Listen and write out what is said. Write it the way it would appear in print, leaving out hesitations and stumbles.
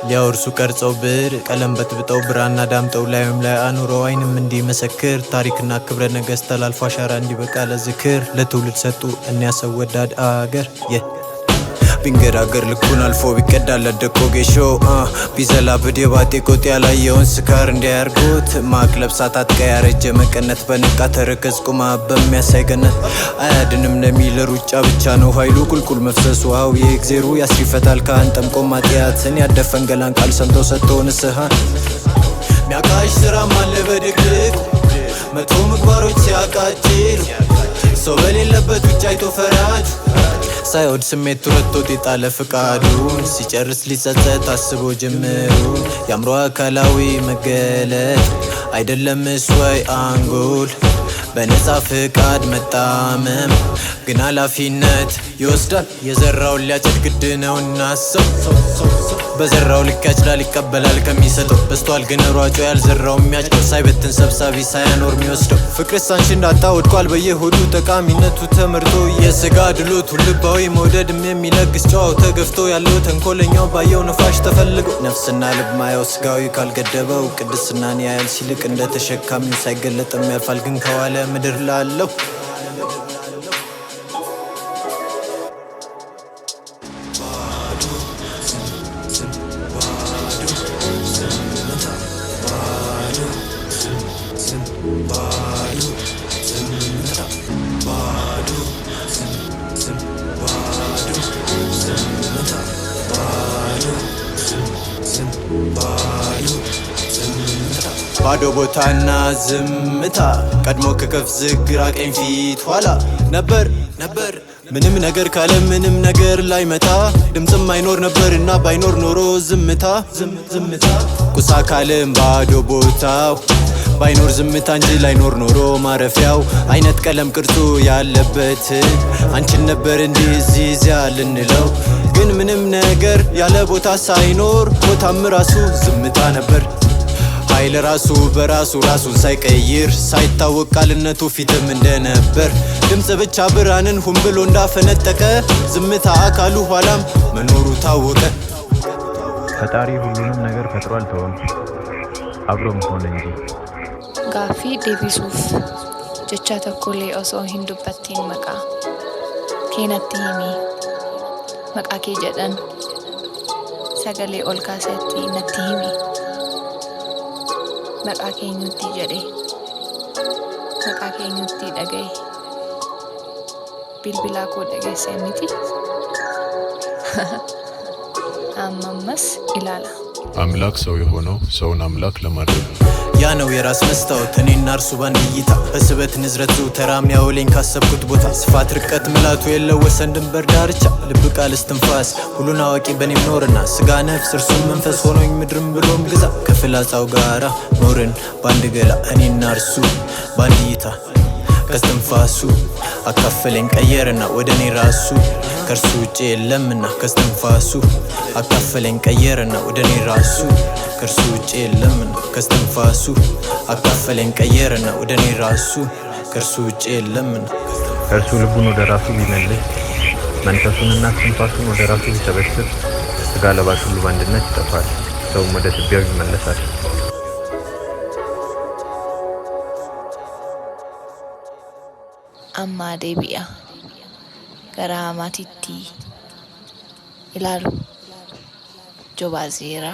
ሊያወርሱ ቀርጸው ብዕር ቀለም በጥብጠው ብራና ዳምጠው ላዩም ላይ አኑረው አይንም እንዲመሰክር ታሪክና ክብረ ነገሥት ተላልፎ አሻራ እንዲበቃ ለዝክር ለትውልድ ሰጡ እኒያ ሰው ወዳድ አገር። ቢንገራገር ልኩን አልፎ ቢቀዳለት ደቆ ጌሾ ቢዘላብድ የባጤ ቆጥ ያላየውን ስካር እንዲያርጎት ማቅ ለብሳ ታጥቃ ያረጀ መቀነት በነቃ ተረከዝ ቁማ በሚያሳይ ገነት አያድንም ለሚል ሩጫ ብቻ ነው ኃይሉ ቁልቁል መፍሰስ ውሃው የእግዜሩ ያስሪፈታል ካህን ጠምቆ ማጥያትን ያደፈን ገላን ቃል ሰምቶ ሰጥቶ ንስሐን ሚያቃሽ ስራም አለ በድቅድቅ መጥፎ ምግባሮች ሲያቃጭሉ ሰው በሌለበት ውጭ አይቶ ፈራጁ ሳይወድ ስሜቱ ረቶት የጣለ ፍቃዱን ሲጨርስ ሊጸጸት አስቦ ጅምሩን የአእምሮ አካላዊ መገለጥ አይደለም ወይ አንጎል በነፃ ፍቃድ መጣመም ግን ኃላፊነት ይወስዳል የዘራውን ሊያጭድ ግድ ነውና ሰው በዘራው ልክ ያጭዳል ይቀበላል ከሚሰጠው በዝቷል ግን ሯጮ ያልዘራው የሚያጭደው ሳይበትን ሰብሳቢ ሳያኖር የሚወስደው ፍቅርስ አንቺ እንዳጣ ወድቋል በየሆዱ ጠቃሚነቱ ተመርጦ የስጋ ድሎቱ ልባዊ መውደድም የሚለግስ ጨዋው ተገፍቶ ያለው ተንኮለኛው ባየው ነፋሽ ተፈልጎ ነፍስና ልብ ማየው ስጋዊ ካልገደበው ቅድስናን ያያል ሲልቅ እንደ ተሸካሚው ሳይገለጥም ያልፋል ግን ከዋለ ምድር ላለው ባዶ ቦታና ዝምታ ቀድሞ ከከፍ ዝግ ግራ ቀኝ ፊት ኋላ ነበር ነበር ምንም ነገር ካለ ምንም ነገር ላይመጣ ድምፅም አይኖር ነበርና ባይኖር ኖሮ ዝምታ ዝምታ ቁስ አካልም ባዶ ቦታው ባይኖር ዝምታ እንጂ ላይኖር ኖሮ ማረፊያው አይነት ቀለም ቅርጹ ያለበት አንቺን ነበር እንዲህ እዚህ እዚያ ልንለው ግን ምንም ነገር ያለ ቦታ ሳይኖር ቦታም ራሱ ዝምታ ነበር። ኃይል ራሱ በራሱ ራሱን ሳይቀይር ሳይታወቅ ቃልነቱ ፊትም እንደነበር ድምፅ ብቻ ብርሃንን ሁን ብሎ እንዳፈነጠቀ ዝምታ አካሉ ኋላም መኖሩ ታወቀ። ፈጣሪ ሁሉንም ነገር ፈጥሮ አልተወም፣ አብሮም ሆነ እንጂ። Gaaffii deebisuuf jecha tokkollee osoo hin dubbattiin maqaa kee natti himi. Maqaa kee jedhan sagalee ol kaasetti natti himi. Maqaa keenyutti jedhe maqaa keenyutti dhagaye. Bilbilaa koo dhageesse miti. Amma ammas ilaala. አምላክ ሰው የሆነው ሰውን አምላክ ለማድረግ ነው። ያ ነው የራስ መስታወት እኔና እርሱ ባንድ እይታ በስበት ንዝረት ዘውተራ የሚያውለኝ ካሰብኩት ቦታ ስፋት ርቀት ምላቱ የለው ወሰን ድንበር ዳርቻ ልብ ቃል እስትንፋስ ሁሉን አዋቂ በኔም ኖርና ስጋ ነፍስ እርሱም መንፈስ ሆኖኝ ምድርም ብሎም ግዛ ከፍላጻው ጋራ ኖርን ባንድ ገላ እኔና እርሱ ባንድ እይታ ከስትንፋሱ አካፈለኝ ቀየርና ወደ እኔ ራሱ ከእርሱ ውጭ የለምና ከስትንፋሱ አካፈለኝ ቀየርና ወደ እኔ ራሱ ከእርሱ ውጭ የለምና ከስትንፋሱ አካፈለኝ ቀየርና ወደ እኔ ራሱ ከእርሱ ውጭ የለምና። እርሱ ልቡን ወደ ራሱ ቢመልስ መንፈሱንና እስትንፋሱን ወደ ራሱ ቢሰበስብ ሥጋ ለባሽ ሁሉ በአንድነት ይጠፋል፣ ሰውም ወደ ትቢያው ይመለሳል። Ammaa deebi'a. Gara maatiitti ilaalu. Jobaazeera.